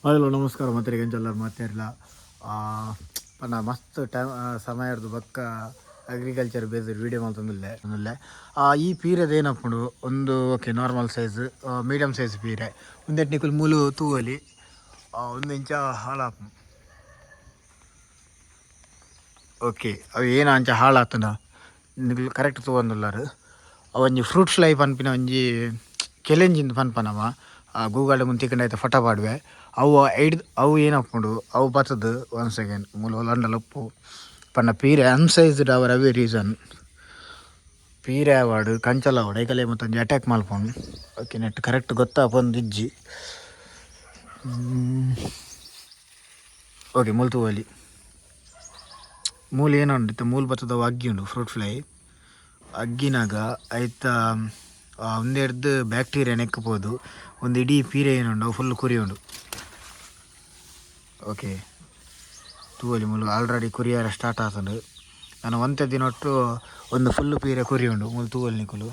Hello ನಮಸ್ಕಾರ ಮಾತೆರೆಗ್ ಎಂಚ ಮಾತೆರ್ಲ ಪಂಡ ಮಸ್ತ್ ಟೈಮ್ ಸಮಯರ್ದು ಬೊಕ್ಕ ಅಗ್ರಿಕಲ್ಚರ್ ಬೇಸ್ ವೀಡಿಯೋ ಮಲ್ತೊಂದುಲ್ಲೆ ಉಲ್ಲೆ. ಈ ಪೀರೆದ ಏನಪ್ಪುಂಡು ಒಂದು okay normal size, medium size ಪೀರೆ. ಉಂದೆಟ್ ನಿಕುಲು ಮೂಲು ತೂವೊಲಿ, ಉಂದು ಇಂಚ ಹಾಳಾಪುಂಡು. ಓಕೆ, ಅವು ಏನ ಅಂಚ ಹಾಳಾತುಂಡ ನಿಕುಲು ಕರೆಕ್ಟ್ ತೂವೊಂದುಲ್ಲರ್. ಅವೊಂಜಿ ಫ್ರೂಟ್ ಫ್ಲೈ ಪನ್ಪಿನ ಒಂಜಿ ಕೆಲೆಂಜಿಂದ್ ಪನ್ಪನವ ಗೂಗಲ್ ಮುಂಚೆ ತಿಕ್ಕಂಡ ಐತ ಫೋಟೋ ಪಾಡುವೆ. ಅವು ಐಡ್ ಅವು ಏನಪ್ಪುಂಡು ಅವು ಬತ್ತದು. ಒನ್ ಸೆಕೆಂಡ್, ಮೂಲು ಒಲಂಡಲ ಉಪ್ಪು ಪಂಡ ಪೀರೆ ಅನ್ಸೈಸ್ಡ್ ಅವರ್ ಅವೇ ರೀಸನ್. ಪೀರೆ ಆವಡ್ ಕಂಚಲ ಆವಡ್ ಐಕಲೆ ಮತ್ತೊಂಜಿ ಅಟ್ಯಾಕ್ ಮಲ್ಪುಂಡು. ಓಕೆ, ನೆಟ್ ಕರೆಕ್ಟ್ ಗೊತ್ತಾಪೊಂದು ಇಜ್ಜಿ. ಓಕೆ, ಮೂಲು ತೂವೊಲಿ, ಮೂಲು ಏನುಂಡು ಇತ್ತೆ ಮೂಲು ಬತ್ತದ ಅಗ್ಗಿ ಉಂಡು. ಫ್ರೂಟ್ ಫ್ಲೈ ಅಗ್ಗಿನಾಗ ಐತ ಉಂದೆಡ್ದು ಬ್ಯಾಕ್ಟೀರಿಯಾ ನೆಕ್ಕ್ ಪೋದು ಒಂದು ಇಡೀ ಪೀರೆ ಏನುಂಡು ಫುಲ್ ಕುರಿ ಉಂಡು. ಓಕೆ, ತೂವೊಲಿ, ಮೂಲು ಆಲ್ರೆಡಿ ಕುರಿಯರ ಸ್ಟಾರ್ಟ್ ಆತುಂಡು. ನಾನು ಒಂತೆ ದಿನೊಟ್ಟು ಒಂದು ಫುಲ್ ಪೀರೆ ಕುರಿ ಉಂಡು. ಮೂಲು ತೂವೊಲಿ ನಿಕುಲು.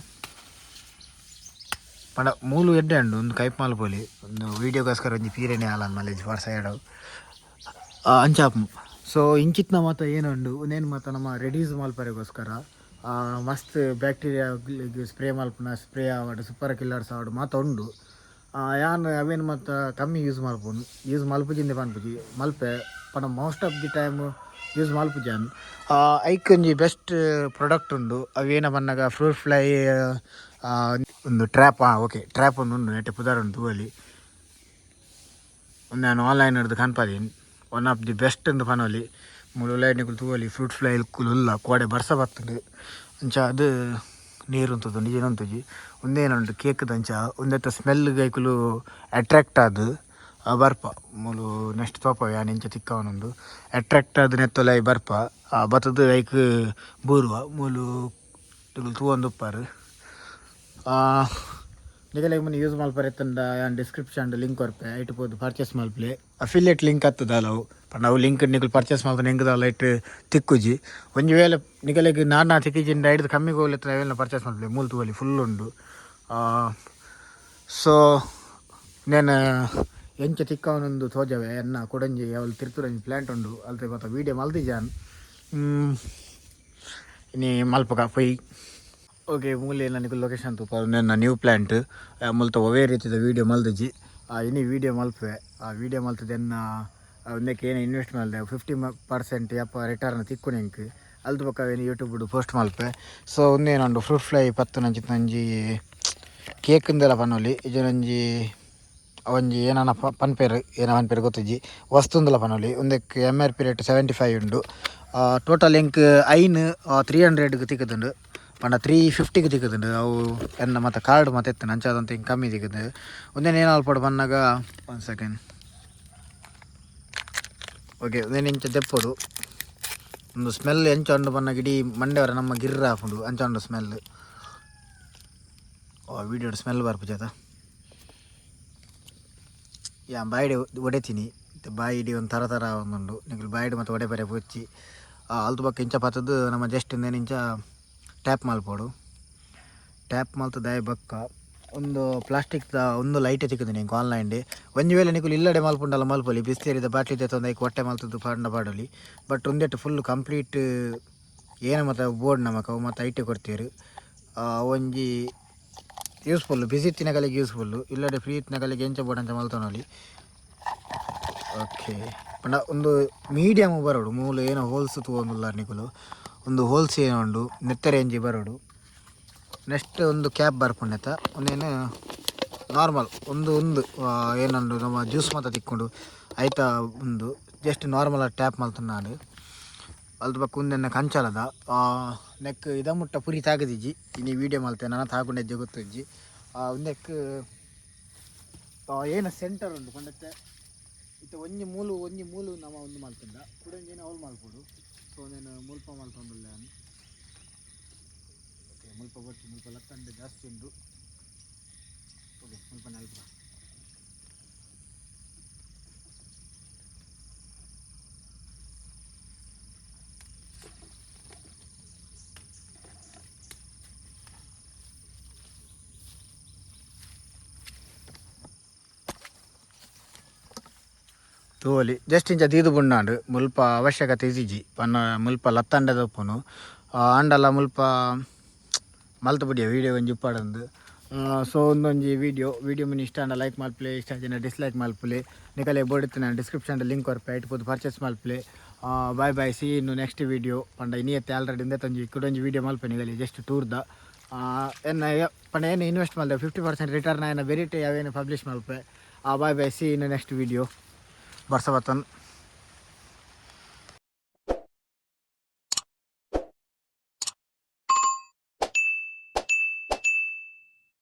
ಪಂಡ ಮೂಲು ಎಡ್ಡೆ ಉಂಡು. ಒಂದು ಕೈಪ್ ಮಲ್ಪೊಲಿ. ಒಂದು ವೀಡಿಯೋಗೋಸ್ಕರ ಒಂಜಿ ಪೀರೆನೆ ಆಲನ್ ಮಲ್ಲೆಜ್ ಫಾರ್ ಸೈಡ್ ಅಂಚ. ಸೊ ಇಂಚಿತ್ನ ಮಾತ ಏನುಂಡು ಉಂದೇನು ಮಾತ ನಮ್ಮ ರೆಡ್ಯೂಸ್ ಮಲ್ಪರೆಗೋಸ್ಕರ ಮಸ್ತ್ ಬ್ಯಾಕ್ಟೀರಿಯಾ ಸ್ಪ್ರೇ ಮಲ್ಪುನ ಸ್ಪ್ರೇ ಆವಡ್, ಸೂಪರ್ ಕಿಲ್ಲರ್ಸ್ ಆವಡ್ ಮಾತ ಉಂಡು. ಯಾನ್ ಅವೇನು ಮಾತ ಕಮ್ಮಿ ಯೂಸ್ ಮಲ್ಪುನು. ಯೂಸ್ ಮಲ್ಪುಜಿಂದೆ ಪನ್ಪುಜಿ, ಮಲ್ಪೆ. ಪಂಡ most of the time use ಮಲ್ಪುಜಿ ಯಾನ್. ಐಕ್ ಒಂಜಿ ಬೆಸ್ಟ್ ಪ್ರಾಡಕ್ಟ್ ಉಂಡು. ಅವೇನ ಪನ್ನಗ ಫ್ರೂಟ್ ಫ್ಲೈ ಒಂದು ಟ್ರ್ಯಾಪ್. ಹಾಂ, ಓಕೆ, ಟ್ರ್ಯಾಪ್ ಒಂದು ಉಂಡು. ನೆಟ್ಟೆ ಪುದರ್ ಉಂಡು, ತೂವೊಲಿ. ಒಂದು ನಾನು ಆನ್ಲೈನ್ ಹಿಡ್ದು ಕನ್ಪದೀನಿ. ಒನ್ ಆಫ್ the best ಇಂದು ಪನೊಲಿ. ಮೂಲು ಉಲಾಯಿಡ್ ನಿಕುಲು ತೂವೊಲಿ, ಫ್ರೂಟ್ ಫ್ಲೈ ಉಲ್ಲ. ಕೋಡೆ ಬರ್ಸ ಬತ್ತುಂಡು, ಅಂಚ ಅದು ನೀರು ಉಂತುದು ನಿಜ ಉಂತುಜಿ. ಉಂದೇನುಂಡು ಕೇಕ್ದಂಚ ಉಂದೆತ್ತ ಸ್ಮೆಲ್ ಐಕುಲು ಅಟ್ರಾಕ್ಟ್ ಆದ್ ಬರ್ಪ. ಮೂಲು ನೆಕ್ಸ್ಟ್ ತೋಪವೆ ಯಾನ್ ಇಂಚ ತಿಕ್ಕವನೊಂದು. ಅಟ್ರಾಕ್ಟ್ ಆದ್ ನೆತ್ತೊಲೈ ಬರ್ಪ, ಬತ್ತದು ಐಕ್ ಬೂರುವ. ಮೂಲು ನಿಕುಲು ತೂವೊಂದುಪ್ಪರ್. ನಿಗಲೆಗ್ ಮುನ್ನ ಯೂಸ್ ಮಲ್ಪರೆ ಇತ್ತುಂಡ ಯಾನ್ ಡಿಸ್ಕ್ರಿಪ್ಷನ್ ಲಿಂಕ್ ಕೊರ್ಪೆ, ಐಟ್ ಪೋದು ಪರ್ಚೇಸ್ ಮಲ್ಪಲೆ. ಅಫಿಲಿಯೇಟ್ ಲಿಂಕ್ ಅತ್ತದಾಲ ಅವು. ಪಂಡ ಅವು ಲಿಂಕ್ ನಿಕುಲು ಪರ್ಚೇಸ್ ಮಲ್ತಂಡ ಎಂಕ್ ದಾಲ ಐಟ್ ತಿಕ್ಕುಜಿ. ಒಂಜಿ ವೇಳೆ ನಿಗಲೆಗ್ ನಾನಾ ತಿಕ್ಕಿಜಿಂಡ ಐಡ್ದ್ ಕಮ್ಮಿ ಗೋಲ್ ಅವೆಲ್ಲ ಪರ್ಚೇಸ್ ಮಲ್ಪಲೆ. ಮೂಲು ತೂವೊಲಿ, ಫುಲ್ ಉಂಡು. ಸೊ నేను ಎಂಚ ತಿಕ್ಕವನೊಂದು ತೋಜವೆ. ಎನ್ನ ಕೊಡಂಜಿ ಅವಳು ತಿರ್ತುಡಂಜಿ ಪ್ಲಾಂಟ್ ಉಂಡು. ಅಲ್ತೆ ಮಾತ ವೀಡಿಯೋ ಮಲ್ತಿಜಾನ್ ಇನಿ ಮಲ್ಪಕ ಪೊಯ್. ಓಕೆ, ಮೂಲೆ ನನಗೆ ಲೊಕೇಶನ್ ತೂಪ. ನನ್ನ ನ್ಯೂ ಪ್ಲಾಂಟ್. ಮುಲ್ತ ಒವೇ ರೀತಿದ ವೀಡಿಯೋ ಮಲ್ದಿಜಿ. ಇನಿ ವೀಡಿಯೋ ಮಲ್ಪುವೆ. ಆ ವೀಡಿಯೋ ಮಲ್ತದೆ ಎನ್ನ ಒಂದಕ್ಕೆ ಏನು ಇನ್ವೆಸ್ಟ್ ಮಲ್ದೆ 50% ಯಪ್ಪ ರಿಟರ್ನ್ ತಿಕ್ಕುನೆ ಎಂಕ್. ಅಲ್ತು ಬೊಕ್ಕ ಅವೇನು ಯೂಟ್ಯೂಬ್ ಪೋಸ್ಟ್ ಮಲ್ಪೆ. ಸೊ ಒಂದೇನುಂಡು ಫ್ರೂಟ್ ಫ್ಲೈ ಪತ್ತು ನಂಚಿತ್ತೊಂಜಿ ಕೇಕ್ ಇಂದೆಲ ಪನೊಲಿ. ಇಜನೊಂಜಿ ಒಂಜಿ ಏನಾನ ಪನ್ಪೆರ್, ಏನ ಪನ್ಪೆರ್ ಗೊತ್ತಿಜ್ಜಿ, ವಸ್ತುಂದಲ ಪನೊಲಿ. ಉಂದೆಕ್ ಎಮ್ ಆರ್ ಪಿ ರೇಟ್ 75 ಉಂಡು. ಟೋಟಲ್ ಎಂಕ್ ಐನ್ 300ಗೆ ತಿಕ್ಕುದುಂಡು. ಪಂಡ 350ಗೆ ತಿಕ್ಕುದುಂಡು. ಅವು ಎನ್ನ ಮತ್ತು ಕಾರ್ಡ್ ಮತ್ತು ಎತ್ತುಂಡು, ಅಂಚಾದಂತ ಹಿಂಗೆ ಕಮ್ಮಿ ತಿಕ್ಕುದು. ಒಂದೇನು ಏನು ಅಲ್ಪಡು ಪನ್ನಗ, ಒನ್ ಸೆಕೆಂಡ್. ಓಕೆ, ಒಂದೇನು ಇಂಚ ದೆಪ್ಪೊಡು. ಒಂದು ಸ್ಮೆಲ್ ಎಂಚ ಉಂಡು ಪನ್ನಗ ಇಡೀ ಮಂಡೆವರ ನಮ್ಮ ಗಿರ್ರ ಆಪುಂಡು, ಅಂಚ ಉಂಡು ಸ್ಮೆಲ್. Video smell ಬರ್ಪುಜತ. ಯಾ ಬಾಯಿಡ್ ಒಡೆತೀನಿ, ಬಾಯಿ ಇಡೀ ಒಂದು ಥರ ಥರ ಒಂದುಂಡು. ನಿಕುಲು ಬಾಯಿಡ್ ಮತ್ತು ಒಡೆ ಬರೆ ಪೊಚ್ಚಿ. ಅಲ್ತು ಬೊಕ್ಕ ಇಂಚ ಪತ್ತದು ನಮ್ಮ ಜಸ್ಟ್ ಇಂದೇನು ಇಂಚ ಟ್ಯಾಪ್ ಮಲ್ಪೊಡು. ಟ್ಯಾಪ್ ಮಲ್ತದಾಯ ಬೊಕ್ಕ ಒಂದು ಪ್ಲಾಸ್ಟಿಕ್ದ ಒಂದು ಲೈಟ್ ತಿಕ್ಕುದು ನಿಂಗೆ ಆನ್ಲೈನ್. ಒಂಜಿ ವೇಳೆ ನಿಕುಲು ಇಲ್ಲಡೆ ಮಲ್ಪುಂಡಲ ಮಲ್ಪೊಲಿ. ಬಿಸ್ಲೇರಿದ ಬಾಟ್ಲಿ ತೇತೊಂದು ಐಕ್ ಹೊಟ್ಟೆ ಮಲ್ತದ್ದು ಪಾಂಡ ಪಾಡೊಲಿ. ಬಟ್ ಒಂದೆಟ್ಟು ಫುಲ್ ಕಂಪ್ಲೀಟ್ ಏನು ಮತ್ತು ಬೋರ್ಡ್ ನಮಕ್ ಅವು ಮತ್ತು ಐಟೆ ಕೊಡ್ತೀರು. ಒಂಜಿ ಯೂಸ್ಫುಲ್, ಬಿಸಿ ಇತ್ತಿನಗಲಿಗೆ ಯೂಸ್ಫುಲ್ಲು. ಇಲ್ಲಡೆ ಫ್ರೀ ಇತ್ತಿನಗಲಿಗೆ ಎಂಚ ಬೋರ್ಡ್ ಅಂಚ ಮಲ್ತೊನೊಲಿ. ಓಕೆ, ಪಂಡ ಒಂದು ಮೀಡಿಯಮ್ ಬರೋಡು. ಮೂಲು ಏನೋ ಹೋಲ್ಸ್ ತೂವೊಂದುಲ್ಲ ನಿಕುಲು. ಒಂದು ಹೋಲ್ಸ್ ಏನೋ ಉಂಡು, ನೆತ್ತ ರೇಂಜಿ ಬರೋಡು. ನೆಕ್ಸ್ಟ್ ಒಂದು ಕ್ಯಾಪ್ ಬರ್ಪುಂಡೆತ. ಒಂದೇನು ನಾರ್ಮಲ್ ಒಂದು ಒಂದು ಏನಂಡು ನಮ್ಮ ಜ್ಯೂಸ್ ಮಾತ ತಿಕ್ಕೊಂಡು ಐತ. ಒಂದು ಜಸ್ಟ್ ನಾರ್ಮಲ್ ಟ್ಯಾಪ್ ಮಲ್ತುನಾಡು. ಅಲ್ದ ಬೊಕ್ಕ ಉಂದೆನ್ನ ಕಂಚಾಲದ ನೆಕ್ ಇದ ಮುಟ್ಟ ಪುರಿ ತಾಗದಿಜ್ಜಿ. ಇನಿ ವೀಡಿಯೋ ಮಲ್ತೆ ನಾನು ತಾಗೊಂಡೆಜ್ಜೆ ಗೊತ್ತಿಜ್ಜಿ. ಉಂದೆಕ್ ಏನ ಸೆಂಟರ್ ಉಂಡು ಪಂಡತ್ತೆ. ಇತ್ತೆ ಒಂಜಿ ಮೂಲು, ಒಂಜಿ ಮೂಲು ನಮ ಒಂದು ಮಲ್ತುಂಡ ಕುಡೊಂಜಿನ ಅವ್ಲು ಮಲ್ಪೊಡು. ಸೊ నేను ಮುಲ್ಪ ಮಲ್ತೊಂದುಲ್ಲೆ ಯಾನ್. ಓಕೆ, ಮುಲ್ಪ ಬೊರ್ಚಿ, ಮುಲ್ಪ ಲತ್ತಂಡೆ ಜಾಸ್ತಿ ಉಂಡು. ಓಕೆ, ಮುಲ್ಪ ನಲ್ಪ. ತೂವೊಲಿ. ಜಸ್ಟ್ ಇಂಚ ದೀದ್ ಬುಡ್ನಾಂಡ್. ಮುಲ್ಪ ಅವಶ್ಯಕತೆ ಇತಿಜಿ ಪನ್ನ ಮುಲ್ಪ ಲತ್ತಂಡೆದ ಉಪ್ಪುನು. ಆಂಡಲ ಮುಲ್ಪ ಮಲ್ತ್ ಬುಡಿಯ ವೀಡಿಯೋ ಒಂಜಿ ಉಪ್ಪಡಂದು. ಸೊ ಉಂದೊಂಜಿ ವೀಡಿಯೋ. ವೀಡಿಯೋ ಮಿನಿ ಇಷ್ಟ ಆಂಡ ಲೈಕ್ ಮಲ್ಪುಲೆ, ಇಷ್ಟ ಆಜಿಂಡ ಡಿಸ್ಲೈಕ್ ಮಲ್ಪುಲೆ. ನಿಕಲೆ ಬೋಡಿತ್ತಿನ ಡಿಸ್ಕ್ರಿಪ್ಷನ್ ಲಿಂಕ್ ಕೊರ್ಪೆ, ಐಟ್ ಪೋದು ಪರ್ಚೇಸ್ ಮಲ್ಪುಲೆ. ಬಾಯ್ ಬಾಯ್, ಸಿ ಇನ್ನು ನೆಕ್ಸ್ಟ್ ವೀಡಿಯೋ. ಪಂಡ ಇನಿಯತ್ತೆ ಆಲ್ರೆಡಿ ಇಂದೆತ್ತೊಂಜಿ ಕುಡೊಂಜಿ ವೀಡಿಯೋ ಮಲ್ಪೆ ನಿಗಲಿ ಜಸ್ಟ್ ಟೂರ್ದ. ಎನ್ನ ಪಂಡ ಏನು ಇನ್ವೆಸ್ಟ್ ಮಲ್ದೆ 50% ರಿಟರ್ನ್ ಆಯ್ನ ಬೆರಿಟೆ ಅವೇನು ಪಬ್ಲಿಷ್ ಮಲ್ಪೆ. ಬಾಯ್ ಬಾಯ್, ಸಿ ಇನ್ನು ನೆಕ್ಸ್ಟ್ ವೀಡಿಯೋ. ಬರ್ಸ ಬತ್ತನ್.